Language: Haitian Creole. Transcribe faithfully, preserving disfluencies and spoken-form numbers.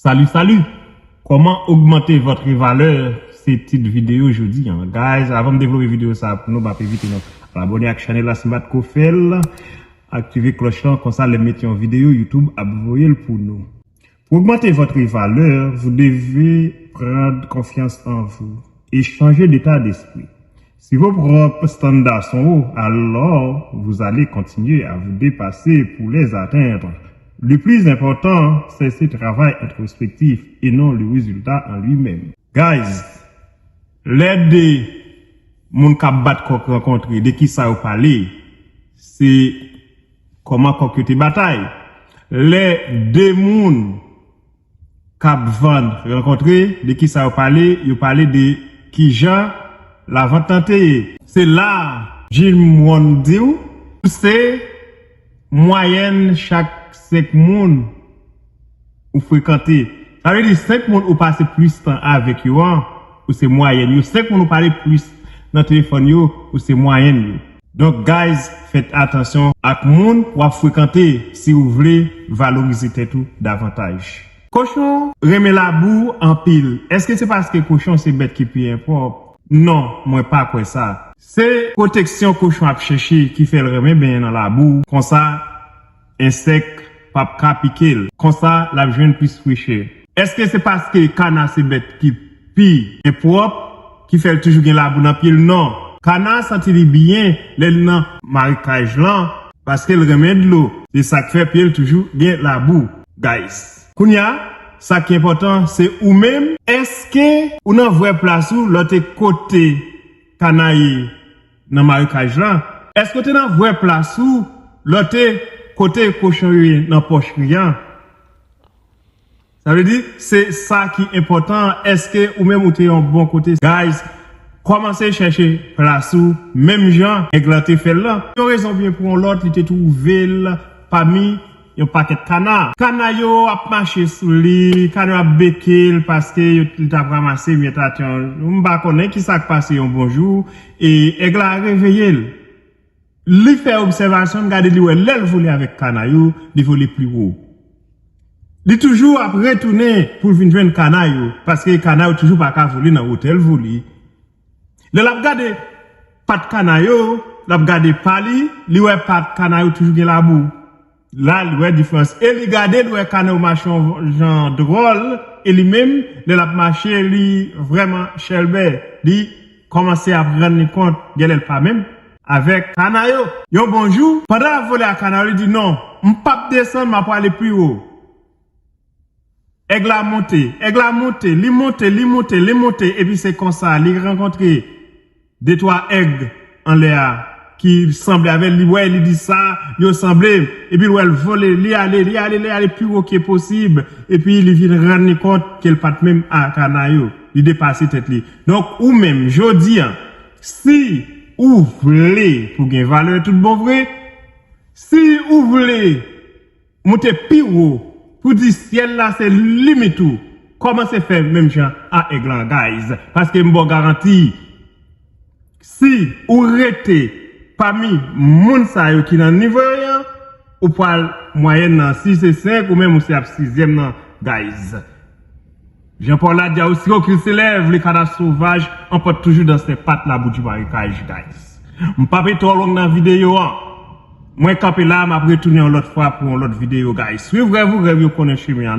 Salut, salut! Comment augmenter votre valeur? Se tit videyo jodi an. Guys, avan m devlope videyo sa a pou nou, m ap envite nou al abòne ak chanèl la si m pa t ko fè l. Aktive klòch lan, konsa lè m mete yon videyo, YouTube ap voye l pou nou. Pour augmenter votre valeur, vous devez prendre confiance en vous et changer d'état d'esprit. Si vos propres standards sont hauts, alors vous allez continuer à vous dépasser pour les atteindre. Le plus important, c'est ce travail introspectif et non le résultat en lui-même. Guys, lè de moun k ap bat kòk rankontre, de ki sa yo pale, se kòman kòk yo te batay. Lè de moun k ap vann rankontre, de ki sa yo pale, yo pale de kijan lavant lan te ye. Se la Jim Rohn di w, se mwayèn chak senk moun ou frekante. Sa vle di senk moun ou pase plis tan avèk yo an, ou se mwayèn yo. Senk moun ou pale plis nan telefòn yo, ou se mwayèn yo. Donk, guys, fèt atansyon ak moun w ap frekante si w vle valorize tèt ou davantaj. Kochon renmen labou anpil. Èske se paske kochon se bèt ki pi enpwòp? Non, mwen pa kwè sa. Se pwoteksyon kochon ap chèche ki fè l renmen benyen nan labou. Konsa, ensèk p ap ka pike l. Konsa, l ap jwenn plis frechè. Èske se paske kana se bèt ki pi enpwòp ki fè l toujou gen labou nan pye l? Non. Kana santi li byen lè l nan marekaj lan, paske l renmen dlo. Se sa k fè pye l toujou gen labou, guys. Kounye a, sa ki enpòtan, se ou menm. Èske ou nan vrè plas ou lè w te kote kana ye nan marekaj lan? Èske w te nan vrè plas ou lè w te kote kochon yo ye nan pòchri an? Sa vle di, se sa ki enpòtan. Èske ou menm ou te yon bon kote? Guys, kòmanse chèche plas ou, menm jan èg lan te fè l lan. Yon rezon byen pou yon lòt, li te twouve l pami yon pakèt kana. Kana yo ap mache sou li, kana yo ap beke l paske yo, li t ap ranmase myèt atann. M pa konnen ki sa k pase yon bon jou, e èg la reveye l. Li fè obsèvasyon l, gade, li wè lè l vole avèk kana yo, li vole pi wo. Li toujou ap retounen pou l vin jwenn kana yo, paske kana yo toujou pa ka vole nan wotè l vole. Lè l ap gade pat kana yo, l ap gade pa li, li wè pat kana yo toujou gen labou. La, li wè diferans. E li gade, li wè kana yo mache yon jan dwòl, e li menm, lè l ap mache, li vrèman chèlbè. Li kòmanse ap rann li kont, genlè l pa menm avèk kana yo. Yon bon jou, pandan l ap vole ak kana yo, li di, "Non, m p ap desann, m ap prale pi wo." Èg la monte, èg la monte, li monte, li monte, li monte, epi se konsa, li rankontre de twa èg anlè a ki sanble avè l, li wè, li di, "Sa yo sanble m." Epi l wè l vole, li ale, li ale, li ale pi wo ke posib, epi li vin rann li kont ke l pa t menm ak kana yo, li depase tèt li. Donk, ou menm, jodi a, si ou vle pou gen valè tout bon vre, si ou vle moute pi wo, pou di syèl la se limit ou, kòmanse fè menm jan a èg lan, guys. Paske m ba w garanti, si ou rete pami moun sa yo ki nan nivo yo an, ou pral mwayèn nan, si se senk, ou menm ou se ap sizyèm nan, guys. Jean Paul la di a, aussi haut qu'il s'élève, le canard sauvage emporte toujours dans ses pattes la boue du marécage, guys. M p ap ret twò long nan videyo an. Mwen kanpe la, m ap retounen yon lòt fwa pou yon lòt videyo, guys. Swiv rèv ou, rèv yo konnen chemen an.